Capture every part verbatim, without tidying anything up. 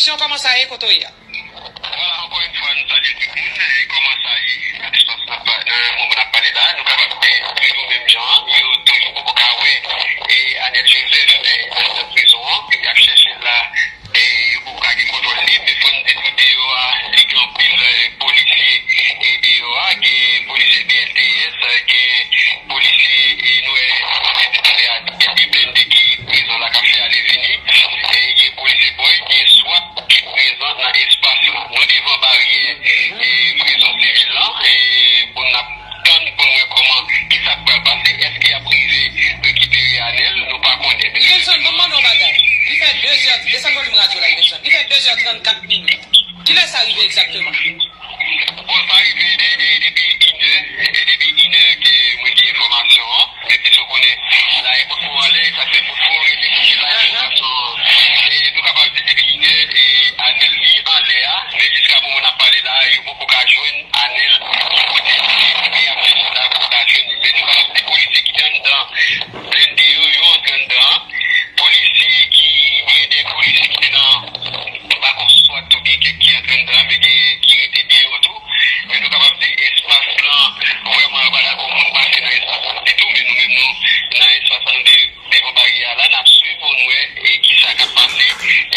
Kòman sa ye kote w ye a? Vwala, ankò yon fwa, nou salye tout moun. E kòman sa ye nan espas n ap pa-, nan moman n ap pale la? Nou kapab di toujou menm jan an. Yo toujou poko ka wè e Anel Joseph e anndan prizon an. Y ap chèche l la. E yo poko ka gen kontwòl li. Men fò n di tou, deyò a, li gen anpil e polisye e deyò a. Gen polisye B L T S, gen polisye e nou wè, e talè a, gen de blende ki prizon la k ap fè ale vini. E gen polisye bòy, gen swat ki prezan nan espas la. Nou devan baryè e prizon sivil lan e pou n ap tann pou n wè kòman, kisa k pral pase. Èske y ap rive rekipere Anel? Nou pa konnen. Men Ivenson, ban m mande yon bagay. Li fè de zè, desann volim radyo la, Ivenson. Li fè de zè trannkat minit. Kilè sa rive egzakteman? Bon, sa rive de, de, depi inè, e depi inè ke mwen gen enfòmasyon an. Men plis ou konnen, la e kout fon anlè, sa fè kout fon rele pou ke la enfòmasyon an. E nou kapab di depi inè, e Anel li anlè a, men jiska moman n ap pale la, yo poko ka jwenn Anel ki kote li ye, men y ap chèche l la pou ta jwenn li. Men nou kapab di polisye ki te anndan blende yo, yo antre anndan an. Polisye ki, gen de polisye ki te nan bakòp swat tou, gen kèk ki antre anndan an, men gen ki rete deyò tou. Men nou kapab di espas lan, vrèman, yo pa dakò moun pase nan espas lan ditou, men nou menm nou, nan espas lan, nou te devan baryè a la, n ap swiv pou n wè e kisa k ap pase,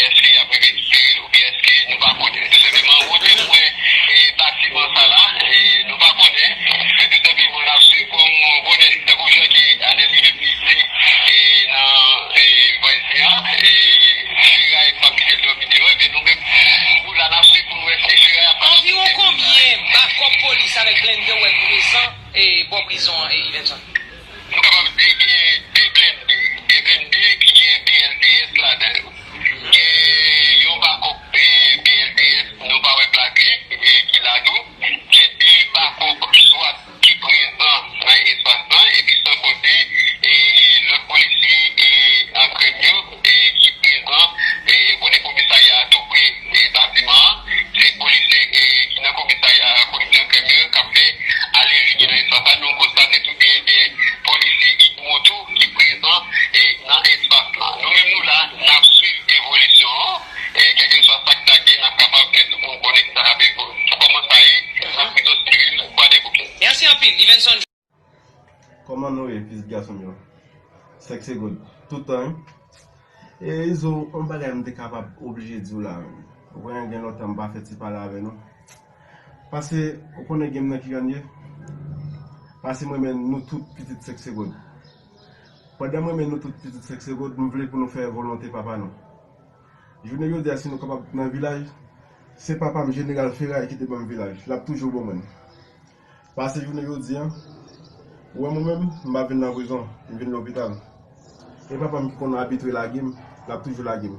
èske y ap rekipere l oubyen èske nou pa konnen. Tou senpleman, wote m wè e batiman sa la, e nou pa konnen, men tou senpleman, n ap swiv pou n konnen, tankou jan ke Anel li menm li di e nan e vwazin an, e feray p ap kite l dòmi deyò, ebyen nou menm, nou la n ap swiv pou n wè si feray ap Anviwon konbyen bakòp polis avèk blende w wè prezan e bò prizon an, e Ivenson? Nou kapab di gen de blende, de blende ki gen B L T S ladan yo. Gen yon bakòp e B L T S, nou pa wè plak li, e ki la tou. Gen de bakòp swat ki prezan nan espas lan, epi san konte e lòt polisye e an krèm yo e ki prezan e kote komisarya a tou pre e batiman an. Se polisye e ki nan komisarya a, komisyon krèm yo k ap fè ale vini nan espas la. Nou konstate tou gen de polisye idmo tou ki prezan e nan espas la. Nou menm nou la, n ap swiv evolisyon an. E kèlkeswa sa k ta gen, n ap kapab fè tout moun konnen ki sa k ap evo-, kòman sa ye nan prizon sivil Kwadèboukè. Mèsi anpil, Ivenson. Kòman nou ye, pitit gason m yo? Senk segonn. Tout tan, wi. E Izo, yon bagay m te kapab oblije di w la, menm. Ou konnen gen lontan m pa fè ti pale avè nou. Pase, ou konnen game nan ki jan l ye? Pase m renmen nou tout pitit senk segonn. Pandan m renmen nou tout pitit senk segonn, m vle pou nou fè volonte papa nou. Jounen jodi a, si nou kapab nan vilaj, se papa m, Jeneral Feray, ki te ban m vilaj. L ap toujou ban mwen l. Pase jounen jodi a, ou wè mwen menm, m pa vin nan prizon, m vin lopital. E papa m ki konn abitye lage m, l ap toujou lage m.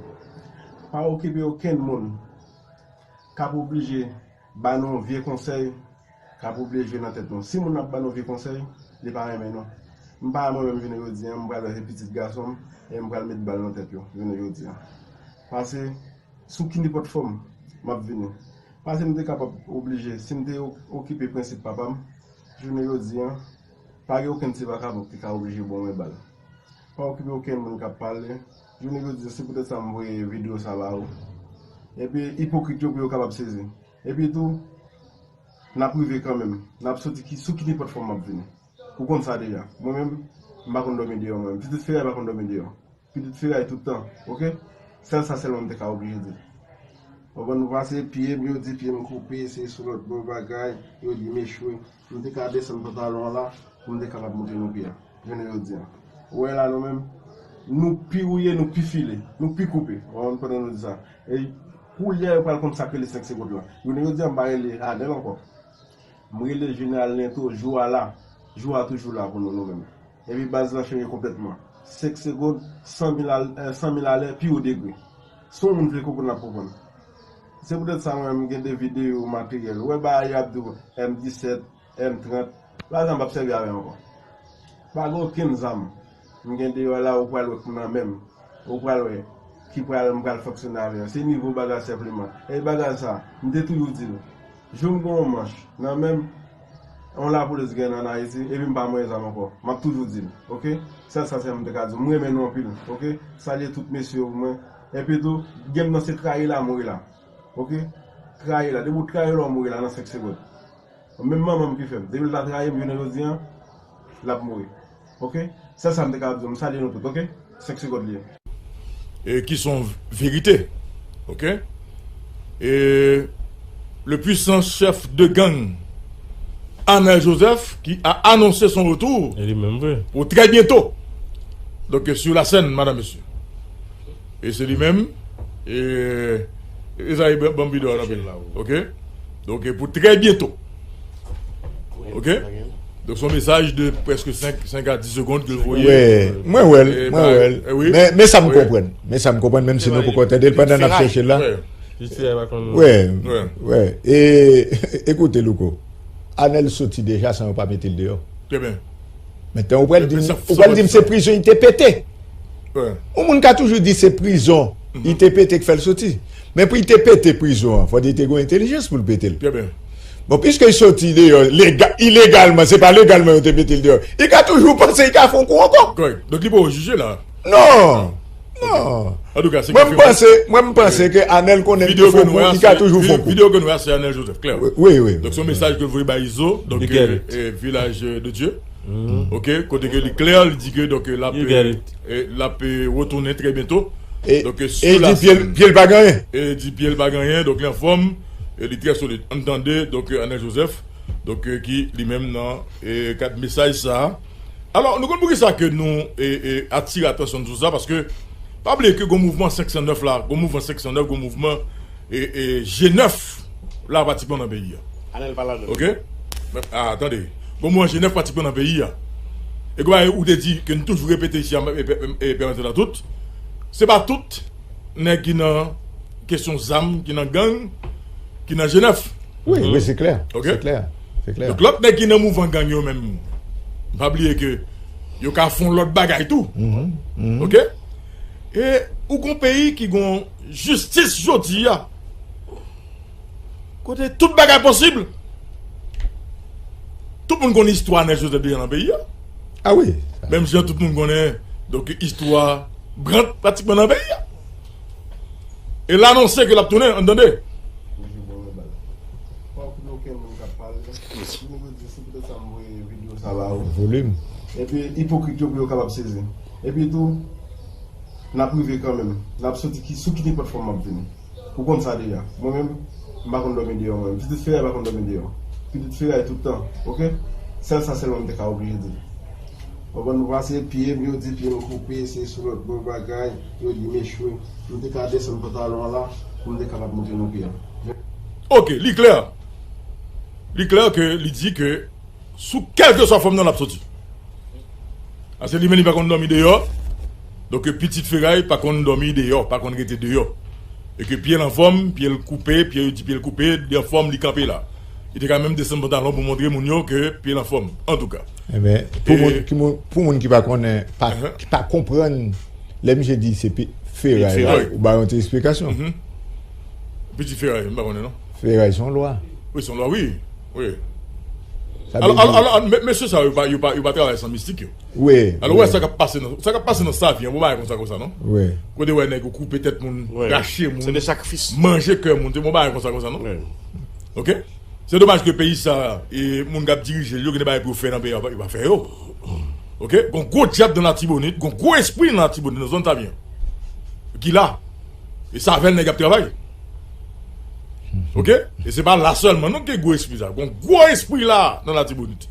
Pa okipe okenn moun k ap oblije ba nou yon vye konsèy, k ap oblije jwe nan tèt nou. Si moun ap ba nou vye konsèy, li pa renmen nou. M pa mwen menm jounen jodi a, m pral wè se pitit gason m, e m pral met bal nan tèt yo, jounen jodi a. Pase, sou ki nenpòt fòm, m ap vini. Pase m te kapab oblije, si m te o-, okipe prensip papa m, jounen jodi a, pa gen okenn ti vakabon ki ka oblije ban mwen bal. Pa okipe okenn moun k ap pale. Jounen jodi a, se poutèt sa m voye videyo sa ba ou. Epi ipokrit yo pou yo kapab sezi. Epi tou, n ap rive kanmenm. N ap soti ki, sou ki nenpòt fòm m ap vini. Ou konn sa deja. Mwen menm, m pa konn dòmi deyò mwen menm. Pitit Feray pa konn dòmi deyò. Pitit Feray tout tan, oke? Sèl sa sèlman m te ka oblije di. Konprann nou pase, pye m, yo di pye m koupe, se sou lòt bò bagay, yo di m echwe. M te ka desann pantalon an la, pou m te kapab montre nou pye a. Jounen jodi a. Ou wè la nou menm, nou pi wouye, nou pi file, nou pi koupe. Ou konprann pandan nou di sa. E koulye a yo pral konn sa k rele senk segonn lan. Jounen jodi a m pa rele Anel ankò. M rele Jeneral Lento, jou a la. Jou a toujou la pou nou, nou menm. Epi baz lan chanje konplètman. Senk segonn, san mil al-, eh, san mil alè, pi wo degre. Si yon moun vle konprann, l ap konprann. Se poutèt sa mwen menm m gen de videyo materyèl. Ou wè bagay yo ap di w M disèt, M trant, pa zam m p ap sèvi avè l ankò. Pa gen okenn zam m gen deyò la ou pral wè k nan men m. Ou pral wè ki pral, m pral fonksyone avè l. Se nivo bagay senpleman. E bagay sa, m te toujou di l. Jou m gen yon manch nan men m, yon lapolis gen ann Ayiti, epi m pa manyen zam ankò. M ap toujou di l, oke? Sèl sa sèlman m te ka di w. M renmen nou anpil, oke? Salye tout mesye yo pou mwen. Epi tou, game nan se trayi la, mouri la. Oke? Trayi la. Depi w trayi la, w mouri la nan senk segonn. Menm manman m ki fè m. Depi l ta trayi m, jounen jodi a, l ap mouri. Oke? Sèl sa m te kapab di w. M salye nou tout, oke? Senk segonn li ye. Et qui sont vérité. Ok? Et le puissant chef de gang, Arnel Joseph, qui a annoncé son retour pour très bientôt. Donc, sur la scène, madame, monsieur. Et c'est lui-même. Et, et ça, il est bon, bon vidéo, là, ok? Donc, pour très bientôt. Ok? Donk se yon mesaj de prèske senk, senk a dis segonn ke l voye. Wi, mwen wè l, mwen wè l. Men, men sa m konprann. Men sa m konprann, menm si nou poko tande l pandan n ap chèche l la. Wi, wi. E, ekoute, Louko, Anèl soti deja san yo pa mete l deyò. Trè byen. Mentnan, ou pral di m, ou pral di m se prizon li te pete. Yon moun ka toujou di se prizon li te pete k fè l soti. Men pou li te pete prizon an, fòk li te gen yon entèlijans pou l pete l. Bon, piske li soti deyò lega, ilegalman, se pa legalman yo te mete l deyò. Li ka toujou panse li ka fè yon kou ankò. Kòrèk. Donk li poko jije la. Non. Non. Antouka, se konfime. Mwen, m panse, mwen, m panse ke Anèl konnen li fè yon kou, li ka toujou fè yon kou. Videyo ke nou a, se Anèl Joseph, klè. Wi, wi. Donk se yon mesaj ke l voye bay Izo, donk, euh, Vilaj de Dye. Ok, kote ke li klè, li di ke, donk, euh, l ap, euh, l ap, euh, retounen trè byento. Donk, euh, e li di pye l pa gen anyen. E li di pye l pa gen anyen, donk li anfòm, e li trè solid. Ann tande, donk, euh, Anèl Joseph, donk, euh, ki li menm nan, euh, kad mesaj sa a. Alò, nou konn poukisa ke nou, e, e, atire atansyon nou sou sa, paske pa bliye ke gon mouvman senk san nèf la, gon mouvman senk san nèf, gon mouvman, e, e, G nèf la pratikman nan peyi a. Anèl pa ladan. Ok? Men, a, tande. Gon mouvman G nèf pratikman nan peyi a. E gon bagay ou te di ke n toujou repete isi a, e, e, e, e, pèmèt la tout. Se pa tout nèg ki nan kesyon zam, ki nan gang, ki nan G nèf. Wi, wi, se klè. Ok? Se klè. Se klè. Donk, lòt nèg ki nan mouvman gang yo menm, pa bliye ke yo ka fè yon lòt bagay tou. Ok? E ou gon peyi ki gon jistis jodi a, kote tout bagay posib. Tout moun konn istwa Nèl Joseph deja nan peyi a. A wi. Menm jan tout moun konnen, donk, istwa Brant pratikman nan peyi a. E l anonse ke l ap tounen, ann tande. Volim. Epi ipokrit yo pou yo kapab sezi. Epi tou, n ap rive kanmenm. N ap soti ki, sou ki nenpòt fòm m ap vini. Ou konn sa deja. Mwen menm, m pa konn dòmi deyò mwen menm. Pitit Feray pa konn dòmi deyò. Pitit Feray tout tan, oke? Sèl sa sèlman m te ka oblije di. Konprann, nou pase pye m, yo di pye m koupe, se sou lòt bò bagay, yo di m echwe. M te ka desann pantalon an la, pou m te kapab montre nou pye a. Oke, li klè. Li klè ke li di ke sou kèlkeswa fòm nan l ap soti. Paske li menm li pa konn dòmi deyò. Donk, pitit Feray pa konn dòmi deyò, pa konn rete deyò. E ke pye l anfòm, pye l koupe, pye yo di pye l koupe, li anfòm, li kanpe la. Li te ka menm desann pantalon pou montre moun yo ke pye l anfòm, antouka. Enben, pou moun ki, pou moun ki pa konnen, pa, ki pa konprann, lè misye di se pi-, Feray la, ou ba yon ti eksplikasyon. Pitit Feray, m pa konnen non. Feray se yon lwa. Wi, se yon lwa, wi. Wi. Alò, alò, alò, mesye sa yo pa, yo pa, yo pa travay san mistik yo. Wi. Alò, wè sa k ap pase nan, sa k ap pase nan Savyen, bon bagay konsa konsa non. Wi. Kote wè nèg yo koupe tèt moun, rache moun, manje kè moun, se bon bagay konsa konsa non. Oke? Se domaj ke peyi sa, e moun k ap dirije l yo, gen de bagay pou yo fè nan peyi a, yo pa fè yo. Oke? Gon gwo dyab nan Latibonit, gon gwo espri nan Latibonit, nan zòn Savyen. Ki la. E se avè l nèg ap travay. Oke? E se pa la sèlman non ke gwo espri sa. Gon gwo espri la nan Latibonit.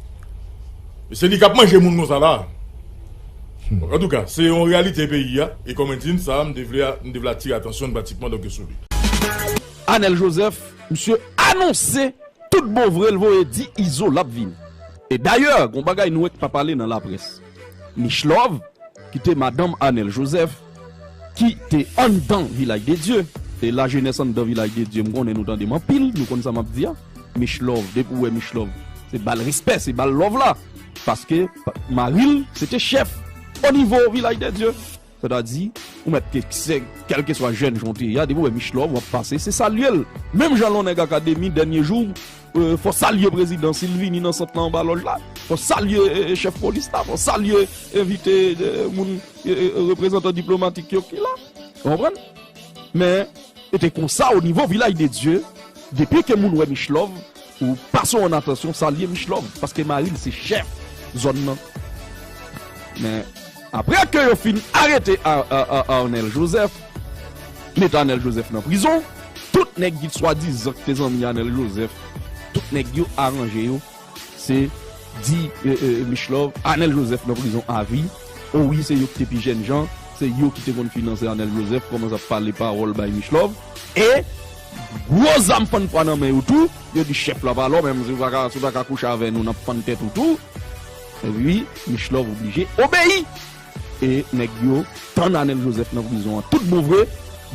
E se li k ap manje moun konsa la. Antouka, se yon reyalite peyi a. E kòm mwen di n sa, m te vle, m te vle atire atansyon n pratikman donk sou li. Anèl Joseph, misye anonse tout bon vre l voye di Izo l ap vini. E dayè, gon bagay nou wè k pa pale nan laprès. Michelob, ki te madanm Anèl Joseph, ki te anndan Vilaj de Dye. E lajenès anndan Vilaj de Dye, m konnen nou tande m anpil, nou konn sa m ap di a. Michelob, depi w wè Michelob, se ba l respè, se ba l love la. Paske pa-, mari l, se te chèf o nivo Vilaj de Dye. Sètadi, ou mèt ke se, kèlkeswa jèn jan w te ye a, depi w wè Michelob, w ap pase, se salye l. Menm jan lè yon nèg akademi, dènye jou, euh, fò salye prezidan si l vini nan sant lan anba lòj la, fò salye, euh, chèf polis la, fò salye envite, euh, moun, euh, euh, reprezantan diplomatik yo ki la. Ou konprann? Men, e te konsa o nivo Vilaj de Dye, depi ke moun wè Michlove, ou pase yon atansyon, salye Michlove, paske mari l se chèf zòn nan. Men, apre ke yo fin arete A-, A-, A-, Arnel Joseph, mete Arnel Joseph nan prizon, tout nèg ki swadizan ki te zanmi Arnel Joseph, tout nèg yo aranje yo, se di, e, e, Michlove, Arnel Joseph nan prizon avi. O wi, se yo ki te pi jènjan, se yo ki te konn finanse Arnel Joseph, kòmanse ap pale pawòl bay Michlove. E gwo zam fann fwa nan men yo tou, yo di chèf la pa lò, menm si w pa ka, si w pa ka kouche avè nou, n ap fann tèt ou tou. Epi, Michlove oblije obeyi. E nèg yo tann Arnel Joseph nan prizon an. Tout bon vre,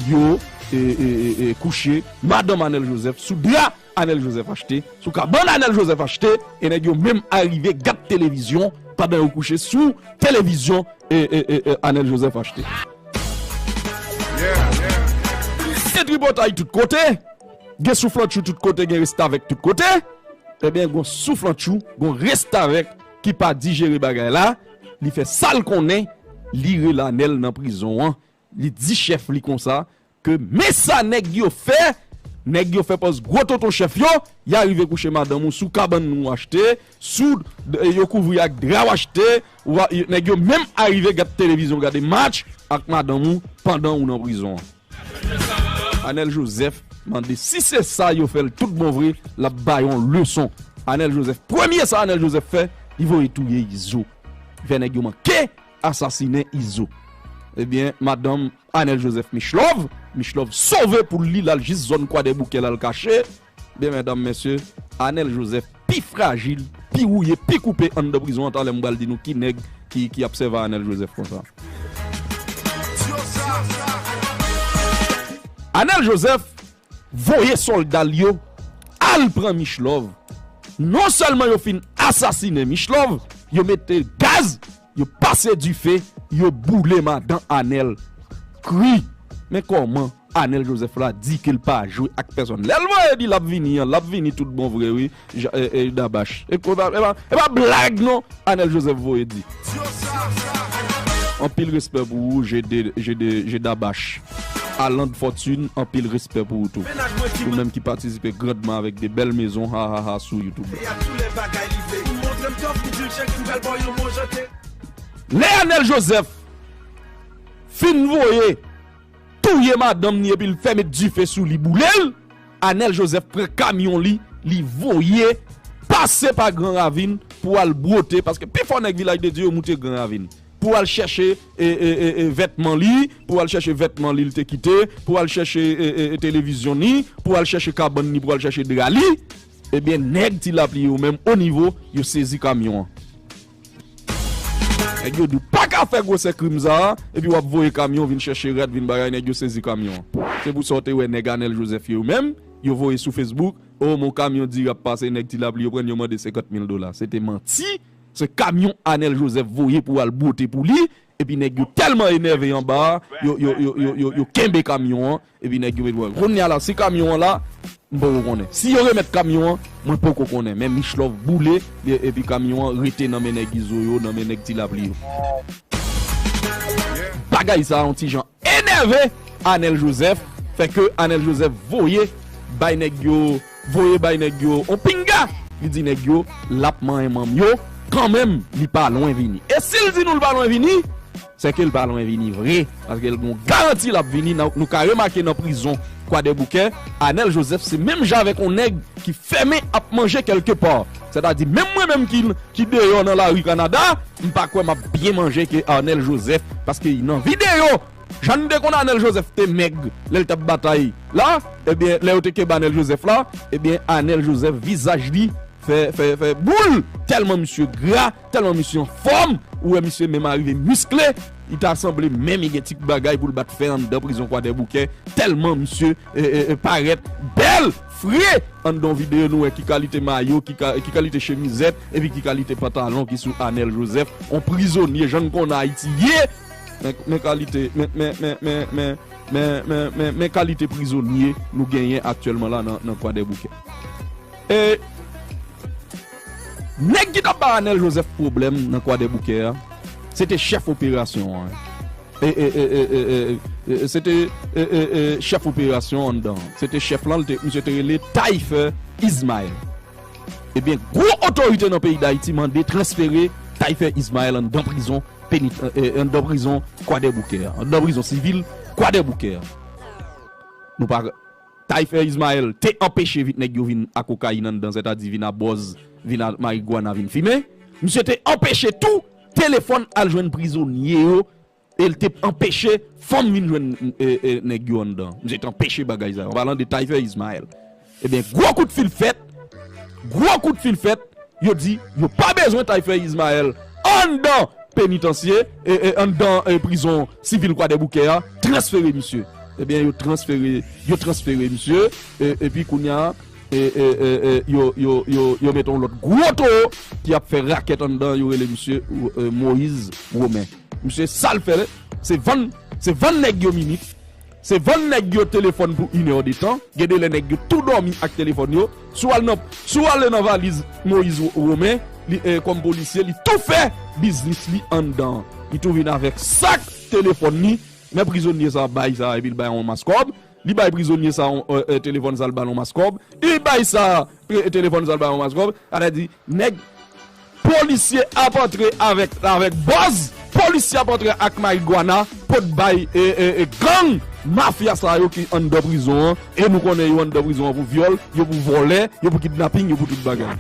yo, e, e, e, e, kouche madanm Arnel Joseph sou dra Arnel Joseph achte, sou kabann Arnel Joseph achte, e nèg yo menm arive gad televizyon pandan yo kouche sou televizyon, e, e, e, e, Arnel Joseph achte. Gen tripotay tout kote, gen souflantchou tout kote, gen restavèk tout kote. Ebyen, gon souflantchou, gon restavèk ki pa dijere bagay la, li fè sa l konnen, li rele Arnel nan prizon an, li di chèf li konsa, ke men sa nèg yo fè, nèg yo fè pòz gwo tonton chèf yo, y arive kouche madanm ou sou kabann ou achte, sou, yo kouvri ak dra w achte, w a, nèg yo menm arive gad televizyon, gade match ak madanm ou pandan ou nan prizon an. Arnel Joseph mande si se sa yo fè l tout bon vre, l ap bay yon leson. Arnel Joseph, premye sa Arnel Joseph fè, li voye touye Izo. Fè nèg yo manke asasinen Izo. Ebyen, madanm Arnel Joseph Michlove, Michlove sove poul li, l al jis zòn Kwadèboukè, l al kache. Byen, medam, mesye, Arnel Joseph pi frajil, pi wouye, pi koupe anndan prizon an. Talè m pral di nou ki nèg ki, ki ap sèvi a Arnel Joseph konsa. Arnel Joseph voye sòlda l yo al pran Michlove. Non sèlman yo fin asasinen Michlove, yo mete gaz, yo pase dife, yo boule madan Arnel. Kri. Men kòman Arnel Joseph la di ke l pa jwe ak pèsonn. Lè l voye di l ap vini an, l ap vini tout bon vre, wi. Ja-, e, e, Dabach. E ko-, e pa, e pa, e pa blag, non, Arnel Joseph voye di. Anpil respè pou ou, G D, G D, G Dabach. Aland Fortune, anpil respè pou ou tou. Ou menm ki patisipe grandman avèk de bèl mezon, ha, ha, ha, sou YouTube. Lè Arnel Joseph fin voye touye madanm ni epi l fè met dife sou li, boule l, Arnel Joseph pran kamyon li, li voye pase pa Gran Ravin pou al bwote, paske pifò nèg Vilaj de Dye yo moute Gran Ravin. Pou al chèche, e, e, e, e, vètman li, pou al chèche vètman li l te kite, pou al chèche, e, e, e, televizyon ni, pou al chèche kabann ni, pou al chèche dra li. Ebyen, nèg Ti Lapli yo menm o nivo, yo sezi kamyon an. Nèg yo di w pa ka fè gwosè krim sa a, epi w ap voye kamyon vin chèche rad, vin bagay, nèg yo sezi kamyon an. Se pou sa w te wè nèg Arnel Joseph yo menm, yo voye sou Facebook, o, mon kamyon di ap pase, nèg Ti Lapli yo pran, yo mande senkant mil dola. Se te manti, se kamyon Arnel Joseph voye pou al bwote pou li, epi nèg yo tèlman enève anba a, yo, yo, yo, yo, yo, yo kenbe kamyon an, epi nèg yo met wè. Kounye a la, si kamyon an la, m poko konnen. Si yo remèt kamyon an, mwen poko konnen. Men Michlove boule, e, epi kamyon an rete nan men nèg Izo yo, nan men nèg Ti Lapli yo. Bagay sa a, yon ti jan enève Arnel Joseph, fè ke Arnel Joseph voye bay nèg yo, voye bay nèg yo on pinga. Li di nèg yo, l ap manyen manm yo, kanmenm, li pa lwen vini. E si l di nou l pa lwen vini, se ke l pa lwen vini vre, paske l gon garanti l ap vini. Nan, nou ka remake nan prizon Kwadèboukè, Arnel Joseph se menm jan avèk on nèg ki fèmen ap manje kèlkepa. Sètadi, menm mwen menm ki, ki deyò nan lari Kanada, m pa kwè m ap byen manje ke Arnel Joseph, paske nan videyo, jan n te konn Arnel Joseph te mèg lè l t ap batay la, ebyen, lè yo te kenbe Arnel Joseph la, ebyen, Arnel Joseph vizaj li fè, fè, fè boul, tèlman misye gra, tèlman misye anfòm, ou wè misye menm arive miskle, li ta sanble menm li gen ti bagay pou l bat fè anndan prizon Kwadèboukè, tèlman misye, e, e, e, parèt bèl, fre, anndan yon videyo nou wè ki kalite mayo, ki ka-, ki kalite chemizèt, epi ki kalite pantalon ki sou Arnel Joseph, on prizonye, jan n konn Ayiti ye, men, men kalite, men, men kalite prizonye nou genyen aktyèlman la nan, nan Kwadèboukè. E nèg ki t ap ba Arnel Joseph pwoblèm nan Kwadèboukè a, se te chèf operasyon an. E, e, e, e, e, e, e, e, se te, e, e, e, chèf operasyon anndan. Se te chèf lan, li te, misye te rele Tayfè Ismaël. Ebyen, gwo otorite nan peyi Dayiti mande transfere Tayfè Ismaël anndan prizon penit-, e, e, anndan prizon Kwadèboukè a, anndan prizon sivil Kwadèboukè a. Nou pa, Tayfè Ismaël te anpeche vit nèg yo vin a kokayin anndan, sètadi vin a bòz, vin a marigwana, vin fimen. Misye te anpeche tou telefòn al jwenn prizonye yo, e l te anpeche fanm vin jwenn, e, e, nèg yo anndan. Misye te anpeche bagay sa yo. An palan de Tayfè Ismaël. Ebyen, gwo kout fil fèt, gwo kout fil fèt, yo di yo pa bezwen Tayfè Ismaël anndan penitansye, e, e, anndan, e, prizon sivil Kwadèboukè a, transfere misye. Ebyen, yo transfere, yo transfere misye, e, epi kounye a, e, e, e, e, yo, yo, yo, yo mete yon lòt gwo towo ki ap fè rakèt anndan, yo rele misye, e, Moïse Romain. Misye, sa l fè, se vann, se vann nèg yo minit, se vann nèg yo telefòn pou inè de tan. Gen de lè nèg yo tou dòmi ak telefòn yo. Si w al nan, si w ale nan valiz Moïse Romain, li, e, kòm polisye, li tou fè biznis li anndan. Li tou vin avèk sak telefòn li, men prizonye sa bay sa, epi l bay yon mas kòb. Li bay prizonye sa yon, e, e, telefòn sa, l ba l yon mas kòb. Li bay sa, e, e, telefòn sa, l ba l yon mas kòb. Sa vle di, nèg, polisye ap antre avèk, avèk bòz, polisye ap antre ak marigwana, pot bay, e, e, e, gang, mafya sa yo ki anndan prizon an, e nou konnen yo anndan prizon an pou vyòl, yo pou vòlè, yo pou kidnaping, yo pou tout bagay.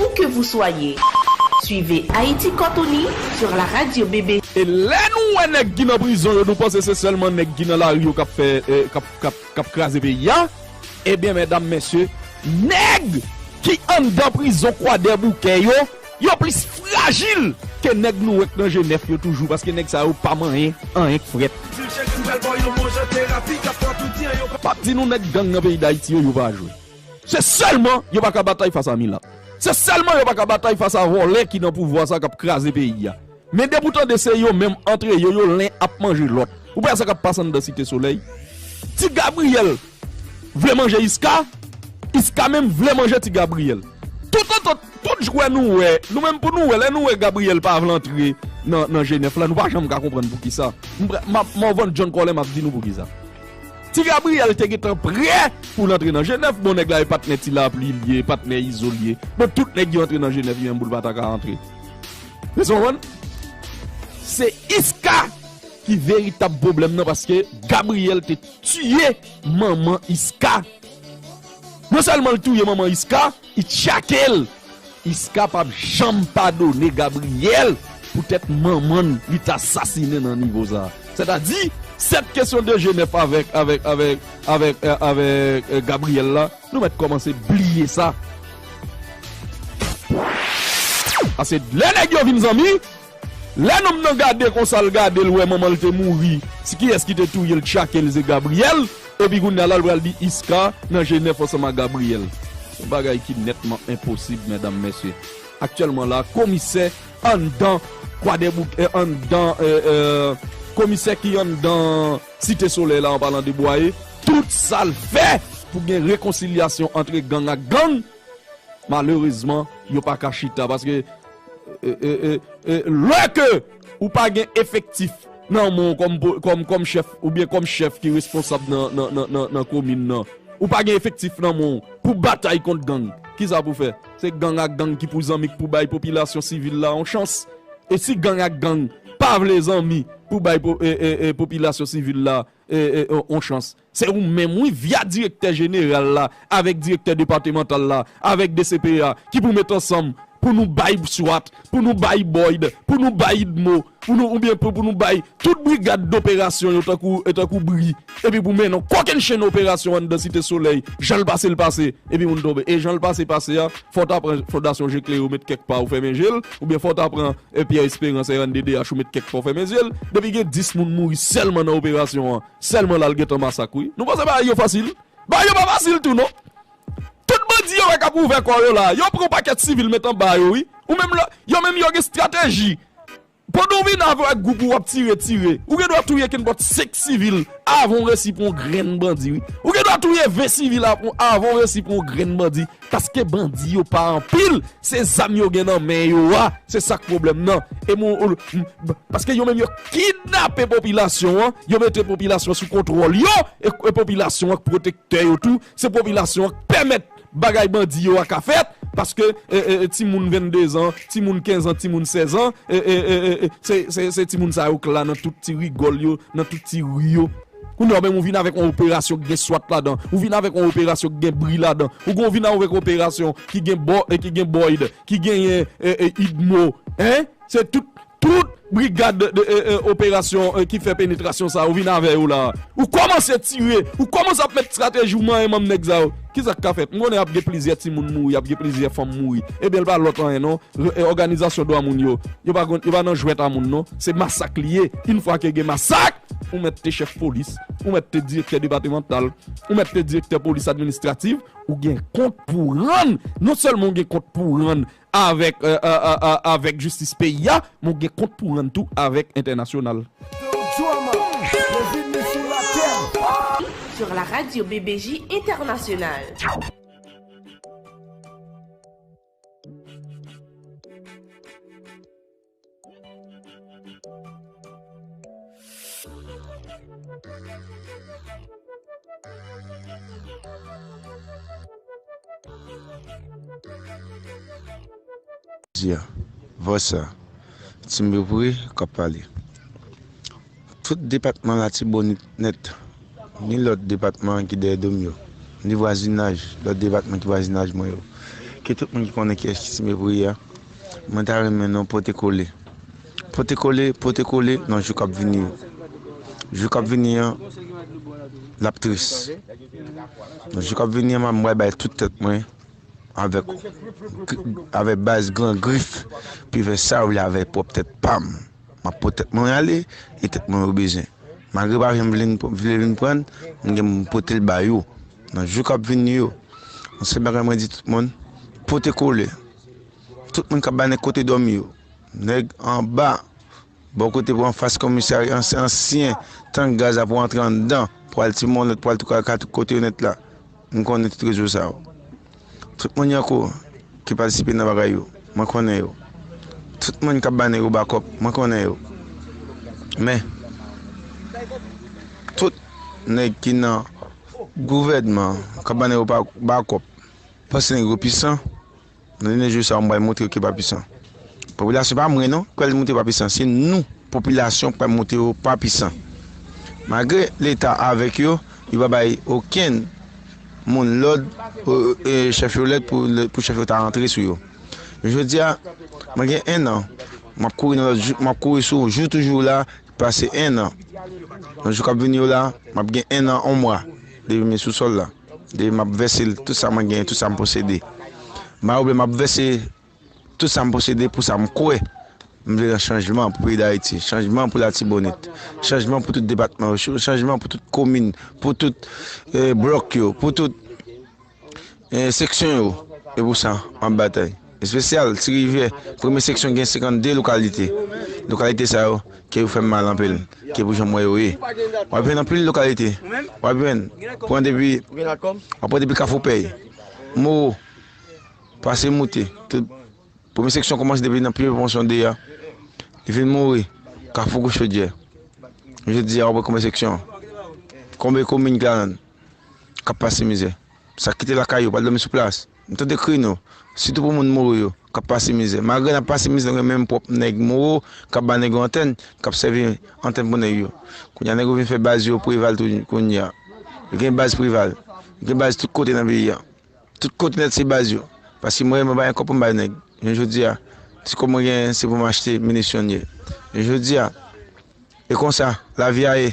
Où que vous soyez, suivez Haïti Cortoni sur la radio B B C. E lè nou wè nèg ki nan prizon yo, nou panse se sèlman nèg ki nan lari yo k ap fè, e, k ap, k ap, k ap kraze peyi a? Ebyen, medam, mesye, nèg ki anndan prizon Kwadèboukè yo, yo plis frajil ke nèg nou wè k nan Jenèf yo toujou, paske nèg sa yo pa manyen anyen k frèt. M ap di nou, nèg gang nan peyi Dayiti yo, yo pa jwe. Se sèlman yo pa ka batay fas a milat. Se sèlman yo pa ka batay fas a vòlè ki nan pouvwa sa k ap kraze peyi a. Men depi w tande se yo menm antre yo, yo len ap manje lòt. Ou pa wè sa k ap pase anndan Site Solèy? Ti Gabriyèl vle manje Iska, Iska menm vle manje Ti Gabriyèl. Tout antant, tout jwè nou wè, nou menm pou nou wè, lè nou wè Gabriyèl pa vle antre nan, nan Jenèf la, nou pa janm ka konprann poukisa. M, m ap, Morvan John Colem ap di nou poukisa. Ti Gabriyèl te gentan prè pou l antre nan Jenèf. Bon, nèg la e patnè Ti Lapli l ye, patnè Izo l ye. Bon, tout nèg yo antre nan Jenèf, li menm pou l pa ta ka antre. Mezanmi, se Iska ki veritab pwoblèm nan, paske Gabriyèl te tiye manman Iska. Non sèlman l touye manman Iska, li tchake l. Iska p ap janm padone Gabriyèl poutèt manman l li t asasinen nan nivo sa a. Sètadi, sèt kesyon de Jenèf avèk, avèk, avèk, avèk, e, avèk, e, Gabriyèl la, nou mèt kòmanse bliye sa. Paske lè nèg yo vin zanmi, lè nonm nan gade konsa, l gade, l wè manman l te mouri, se kiyès ki te touye l, tchake l, se Gabriyèl. Epi kounye a la, l pral di Iska nan Jenèf ansanm ak Gabriyèl. Yon bagay ki nètman enposib, medam, mesye. Aktyèlman la, komisè anndan Kwadèboukè, e, anndan, e, e, komisè ki anndan Site Solèy la, an palan de Bwaye, tout sa l fè pou gen rekonsilyasyon antre gang ak gang, malerezman, yo pa ka chita, paske, e, e, e, e, lè ke ou pa gen efektif nan men w kòm po-, kòm, kòm chèf, oubyen kòm chèf ki responsab nan, nan, nan, nan, nan komin nan, ou pa gen efektif nan men w pou batay kont gang, kisa pou fè? Se gang ak gang ki pou zanmi, k pou bay popilasyon sivil la yon chans. E si gang ak gang pa vle zanmi pou bay po-, e, e, e, popilasyon sivil la, e, e, e, yon chans, se ou menm, wi, via direktè jeneral la, avèk direktè depatmantal la, avèk D C P A, ki pou met ansanm pou nou bay swat, pou nou bay Boyd, pou nou bay Idmo, pou nou, oubyen pou, pou nou bay tout brigad doperasyon yo tankou, e, tankou bri, epi pou mennen yon kokennchenn operasyon anndan Site Solèy, jan l pase l pase, epi moun tonbe. E jan l pase pase a, fò w ta pran Fondasyon Je Klere ou met kèk pa ou fèmen je l, oubyen fò w ta pran, e, Pierre Espérance, R N D D H, ou met kèk pa ou fèmen je l. Depi gen dis moun mouri sèlman nan operasyon an, sèlman la l gentan masak, wi. Nou panse bagay yo fasil? Bagay yo pa fasil tou, non. Tout bandi yo wè k ap ouvè kò yo la, yo pran yon pakèt sivil met anba yo, wi. Ou menm la, yo menm yo gen estrateji. Pandan w vin avèk gwoup ou w ap tire, tire, ou gen dwa touye kenpòt senk sivil avan w resi pran yon grenn bandi, wi. Ou gen dwa touye ven sivil avan, avan w resi pran yon grenn bandi. Paske bandi yo pa anpil, se zam yo gen nan men yo a, se sa k pwoblèm nan. E mon, paske yo menm yo kidnape popilasyon an, yo mete popilasyon sou kontwòl yo, e, e popilasyon an k pwotektè yo tou, se popilasyon an k pèmèt bagay bandi yo a ka fèt, paske, e, e, e, timoun vennde zan, timoun kenz an, timoun sèz an, e, e, e, e, e, se, se, se timoun sa yo k la nan tout ti rigòl yo, nan tout ti ri yo. Kounye a menm ou vin avèk yon operasyon k gen swat ladan, ou vin avèk yon operasyon k gen bri ladan, ou gon vin avèk yon operasyon ki gen bò, e ki gen Boyd, ki genyen, e, e, Idmo, en? Se tout, tout brigad de, de, e, e, operasyon, e, ki fè penetrasyon sa, ou vin avè yo la. Ou kòmanse tire, ou kòmanse ap met estrateji, ou manyen manm nèg sa yo. Kisa k ka fèt? M konnen ap gen plizyè timoun mouri, ap gen plizyè fanm mouri. Ebyen, l pa lòt anyen non. Re-, e, òganizasyon dwa moun yo, yo pa konn, yo pa nan jwèt a moun non. Se masak li ye. Yon fwa ke gen masak, ou mèt te chèf polis, ou mèt te direktè depatmantal, ou mèt te direktè polis administratif, ou gen kont pou rann. Non sèlman ou gen kont pou rann avèk, e, e, e, e, avèk jistis peyi a, men ou gen kont pou rann tou avèk entènasyonal. Sur la radio B B J Internationale. Jodi a, vòs sa, Ti Mepri k ap pale. Tout depatman Latibonit nèt, ni lòt depatman ki dèyè do m yo, ni vwazinaj, lòt depatman ki vwazinaj mwen yo. Ke tout moun ki konnen kiyès ki Ti Mepri a, mwen ta renmen nou pote kole. Pote kole, pote kole nan jou k ap vini yo. Jou k ap vini an, l ap tris. Nan jou k ap vini an, m ap bay tout tèt mwen avèk, avèk baz Gran Grif, pou fè sa yo vle avèk pwòp tèt pa m. M ap pot tèt mwen ale, e tèt mwen yo bezwen. Malgre pa janm vle, vle vin pran l, m gen pou m pote l ba yo. Nan jou k ap vini yo, yon sèl bagay mwen di tout moun, pote kole. Tout moun k ap bay nèg kote dòmi yo. Nèg anba, bò kote pou anfas komisarya, ansyen, ansyen tank gaz la pou antre anndan, pou al Ti Mòn nèt, pou al tout ka-, ka-, tout kote yo nèt la. M konnen tout rezo sa yo. Tout moun Yankou ki patisipe nan bagay yo, mwen konnen yo. Tout moun k ap ba nèg yo bakòp, mwen konnen yo. Men, tout nèg ki nan gouvènman k ap ba nèg yo ba-, bakòp, panse nèg yo pisan, nan dènye jou sa yo, m pral montre yo ki pa pisan. Popilasyon pa mwen non, ki pral montre yo pa pisan. Se nou, popilasyon, ki pral montre yo pa pisan. Malgre Leta avèk yo, yo pa bay okenn moun lòd, e, e, chèf yo lòd pou, pou chèf yo ta rantre sou yo. Jodi a, mwen gen en an, m ap kouri nan lòt jou, m ap kouri sou jou toujou la, pase en an. Nan jou k ap vini yo la, m ap gen en an, yon mwa, depi m sou sòl la. Depi m ap vèse l, tout sa mwen genyen, tout sa m posede. M pa oblije m ap vèse tout sa m posede pou sa m kwè. M vle nan chanjman pou peyi Dayiti, chanjman pou Latibonit, chanjman pou tout depatman yo, ch-, chanjman pou tout komin, pou tout, e, blòk yo, pou tout, e, seksyon yo. E pou sa, m ap batay. Espesyal, Ti Rivyè, premye seksyon gen senkannde lokalite. Lokalite sa yo, ke yo fè m mal anpil, ke pou jan m wè yo ye. W ap jwenn anpil lokalite. W ap jwenn, pran depi, w ap pran depi Kafou Pèy, Moro, pase moute. Tout, premye seksyon kòmanse depi nan Pye Ponsonde a. Li fin mouri, Kafou Gwo Chodyè. Jodi a, w ap wè konbyen seksyon, konbyen komin ki ladan l, k ap pase mizè. Sa kite lakay yo, pral dòmi sou plas. M tande kri nou, sitou pou moun Moro yo, k ap pase mizè. Malgre n ap pase mizè, nou gen menm pwòp nèg Moro k ap ba nèg yo antèn, k ap sèvi antèn pou nèg yo. Kounye a, nèg yo vin fè baz yo Preval tou kounye a. Yo gen baz Preval. Yo gen baz tout kote nan peyi a. Tout kote nèt se baz yo. Paske mwen, mwen pa gen kòb pou m bay nèg. Jounen jodi a, ti kòb mwen genyen, se pou m achte minisyon l ye. Jounen jodi a, e konsa lavi a ye.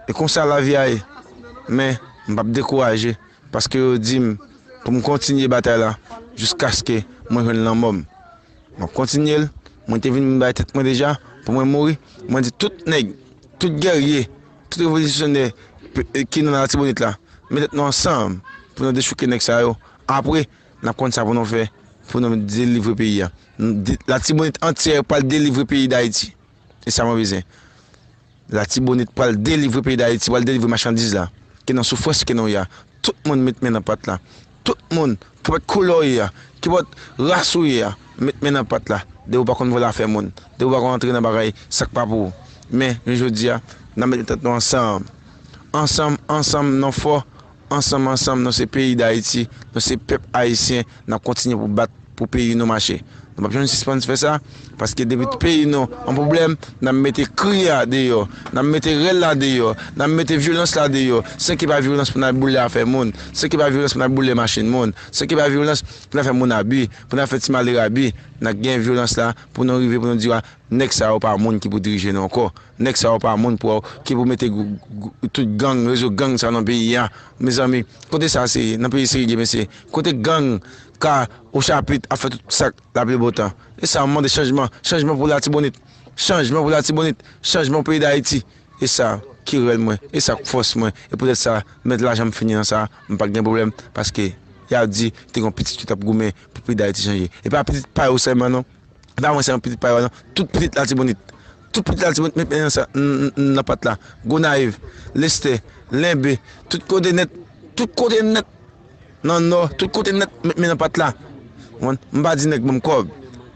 E konsa lavi a ye. Men, m p ap dekouraje, paske yo di m pou m kontinye batay la jiskaske mwen jwenn lanmò m. M ap kontinye l. Mwen te vin bay tèt mwen deja pou mwen mouri. Mwen di tout nèg, tout gèrye, tout revolisyonè pe-, ki nan Latibonit la, met tèt nou ansanm pou nou dechouke nèg sa yo. Apre, n ap konn sa pou nou fè pou nou delivre peyi a. Latibonit antyè pral delivre peyi Dayiti. E sa mwen bezwen. Latibonit pral delivre peyi Dayiti, pral delivre machandiz la. Ke nan soufrans ke nou ye a. Tout moun met men nan pat la. Tout moun, kenpòt koulè w ye a, kenpòt ras ou ye a, met men nan pat la. Depi w pa konn vòlò afè moun, depi w pa konn antre nan bagay sa k pa pou ou. Men, jounen jodi a, n ap met tèt nou ansanm. Ansanm, ansanm, nou fò. Ansanm, ansanm, nou se peyi Dayiti, nou se pèp ayisyen, n ap kontinye pou bat pou peyi nou mache. Nou p ap janm sispann fè sa, paske depi peyi nou an pwoblèm, n ap mete kri a deyò, n ap mete rèl la deyò, n ap mete vyolans la deyò. Sa ki pa vyolans pou n al boule afè moun, sa ki pa vyolans pou n al boule machin moun, sa ki pa vyolans pou n al fè moun abi, pou n al fè ti malere abi. N ap gen vyolans la pou nou rive pou nou di, a, nèg sa yo pa moun ki pou dirije nou ankò. Nèg sa yo pa moun pou, ki pou mete gou- gou- tout gang, rezo gang sa nan peyi a. Mezanmi, kote sa se ye? Nan peyi serye, mesye. Kote gang ka o chapit ap fè tout sa k laplibontan? E sa, m mande chanjman. Chanjman pou Latibonit. Chanjman pou Latibonit. Chanjman pou peyi Dayiti. E sa ki rèl mwen. E sa k fòs mwen. E poutèt sa, mèt lajan m fini nan sa, m pa gen pwoblèm. Paske y ap di, te gen yon pitit ki t ap goumen pou peyi Dayiti chanje. E pa pitit pa yo sèlman, non. E pa mwen sèlman pitit pa yo, non. Tout pitit Latibonit. Tout pitit Latibonit met men nan sa, n- n- nan pat la. Gonayiv, Lestè, Lenbe, tout kote nèt. Tout kote nèt. Nan Nò, tout kote nèt, met men nan pat la. Konprann? M pa di nèg ban m kòb.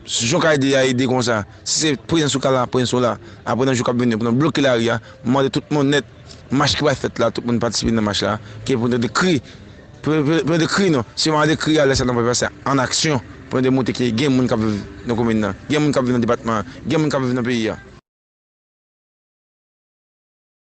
Jan w ka ede a, ede konsa. Si se prezans ou ka la, prezans ou la. Apre nan jou k ap vini, pou nou bloke lari a, m mande tout moun nèt, mach ki pral fèt la, tout moun patisipe nan mach la. Ke pou nou tande kri, pou, pou, pou nou tande kri nou. Si nou tande kri a, lè sa nou pral pase an aksyon. Pou nou demontre ke gen moun k ap viv nan komin nan. Gen moun k ap viv nan depatman an. Gen moun k ap viv nan peyi a.